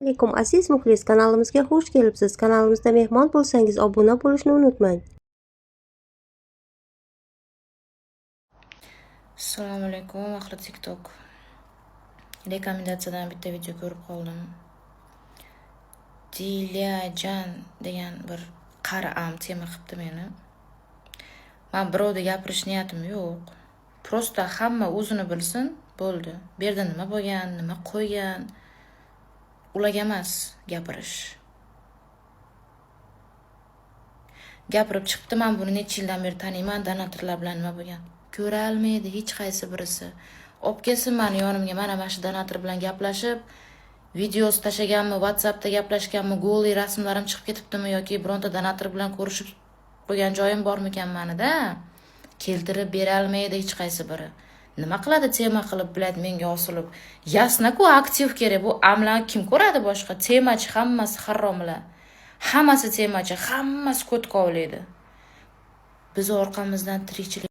Alaykum, aziz muxlis, kanalimizga xush kelibsiz. Kanalimizda mehmon bo'lsangiz, obuna bo'lishni unutmang. Assalomu alaykum, ahli TikTok. Rekomendatsiyadan bitta video ko'rib qoldim. Dilyajan degan bir qari am tema qilibdi meni. Man birovda gapirish niyatim yo'q. Просто hamma o'zini bilsin, bo'ldi. Bu yerda nima bo'lgan, nima qo'ygan, ularga emas gapirish. Gapirib chiqibdi, man buni necha yildan beri taniyman, donatorlar bilan nima bo'lgan. Ko'ralmaydi hech qaysi birisi. Olib kelsin mani yonimga, mana shu donator bilan gaplashib, videosi tashlaganmi, WhatsAppda gaplashganmi, голый rasmlarim chiqib ketibdimi yoki bironta donator bilan ko'rishib qo'ygan joyim bormikan manida? Keltirib beralmaydi hech qaysi biri. Nima qiladi tema qilib, блядь, menga osilib. Ясно-ku, aktiv kerak. Bu amlan kim ko'radi boshqa? Temachi hammasi haromlar. Hammasi temachi, hammasi ko'tkovlaydi. Biz orqamizdan tirikchilik